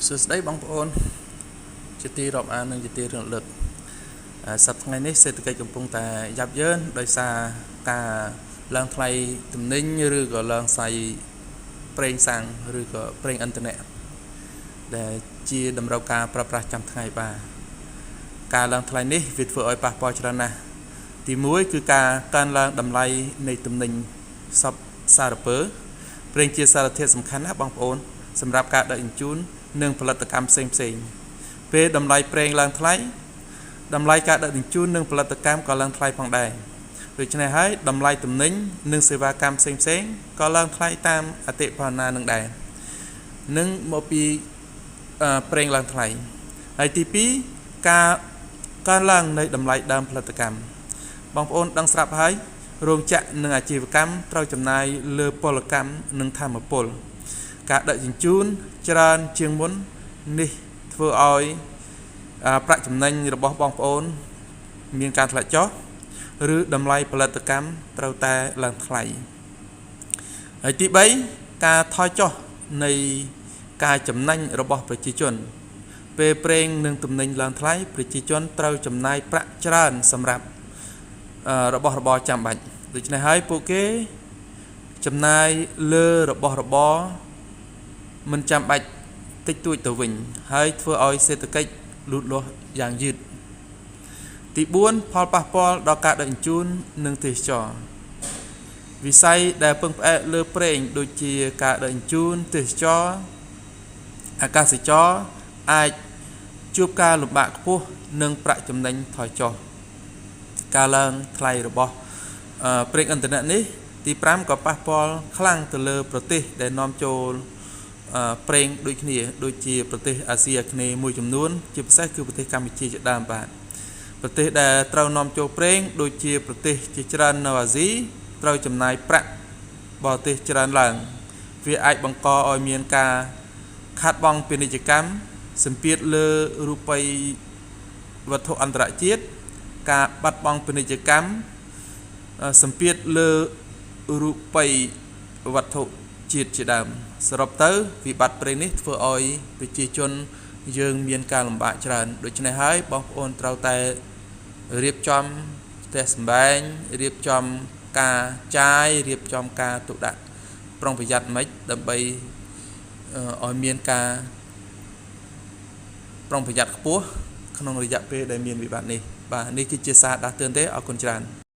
សួស្តីបងប្អូនជាទីរាប់អាននិងជាទីរលឹកសប្តាហ៍ថ្ងៃនេះសេដ្ឋកិច្ចកំពុងតែយ៉ាប់យ៉ឺនដោយសារការឡើងថ្លៃទំនិញឬក៏ឡើងថ្លៃប្រេងសាំងឬក៏ប្រេងឥន្ធនៈដែលជាតម្រូវការប្រើប្រាស់ចាំថ្ងៃបាទការឡើងថ្លៃនេះវាធ្វើឲ្យប៉ះពាល់ច្រើនណាស់ទី1គឺការកើនឡើងតម្លៃនៃទំនិញសពសារពើប្រេងជាសារធាតុសំខាន់ណាស់បងប្អូនសម្រាប់ការដឹកជញ្ជូននិងផលិតកម្មផ្សេងផ្សេងពេលតម្លៃប្រេងឡើងថ្លៃតម្លៃការដឹកជញ្ជូននិងផលិតកម្មក៏ឡើងថ្លៃផងដែរដូច្នេះហើយតម្លៃទំនិញនិងសេវាកម្មផ្សេងផ្សេងក៏ឡើងថ្លៃតាមអតិផរណានឹងដែរនិងមកពីប្រេងឡើងថ្លៃហើយទី2ការកើនឡើងនៃតម្លៃដើមផលិតកម្មបងប្អូនដឹងស្រាប់ហើយរោងចក្រនិងអាជីវកម្មត្រូវចំណាយលើពលកម្មនិងធម្មពលការដឹកជញ្ជូនច្រើនជាងមុននេះធ្វើឲ្យប្រាក់ចំណេញរបស់បងប្អូនមានការធ្លាក់ចុះឬតម្លៃផលិតកម្មត្រូវតែឡើងថ្លៃហើយទី3ការថយចុះនៃការចំណេញរបស់ប្រជាជនពេលប្រេងនិងទំនិញឡើងថ្លៃប្រជាជនត្រូវចំណាយប្រាក់ច្រើនសម្រាប់របស់របរចាំបាច់ដូច្នេះហើយពួកគេចំណាយលើរបស់របរមិនចាំបាច់តិចតួចទៅវិញហើយធ្វើឲ្យសេដ្ឋកិច្ចលូតលាស់យ៉ាងយឺតទី4ផលប៉ះពាល់ដល់ការដឹកជញ្ជូននិងទេសចរវិស័យដែលពឹងផ្អែកលើប្រេងដូចជាការដឹកជញ្ជូនទេសចរអាកាសចរអាចជួបការលំបាកខ្ពស់និងប្រាក់ចំណេញថយចុះការឡើងថ្លៃរបស់ប្រេងឥន្ធនៈនេះទី5ក៏ប៉ះពាល់ខ្លាំងទៅលើប្រទេសដែលនាំចូលប្រេងដូចគ្នាដូចជាប្រទេសអាស៊ីអាគ្នេយ៍មួយចំនួនជាពិសេសគឺប្រទេសកម្ពុជាជាដើមបាទប្រទេសដែលត្រូវនាំចូលប្រេងដូចជាប្រទេសជាច្រើននៅអាស៊ីត្រូវចំណាយប្រាក់បរទេសច្រើនឡើងវាអាចបង្កឲ្យមានការខាតបង់ពាណិជ្ជកម្មសម្ពាធលើរូបិយវត្ថុអន្តរជាតិការបាត់បង់ពាណិជ្ជកម្មសម្ពាធលើរូបិយវត្ថុជាតិជាដើមសរុបទៅវិបត្តិប្រេងនេះធ្វើឲ្យប្រជាជនយើងមានការលំបាកច្រើនដូច្នេះហើយបងប្អូនត្រូវតែរៀបចំផ្ទះសម្បែងរៀបចំការចាយរៀបចំការទុកដាក់ប្រុងប្រយ័ត្នមិនដើម្បីឲ្យមានការប្រុងប្រយ័ត្នខ្ពស់ក្នុងរយៈពេលដែលមានវិបត្តិនេះបាទនេះគឺជាសារដាស់តឿនទេអរគុណច្រើន។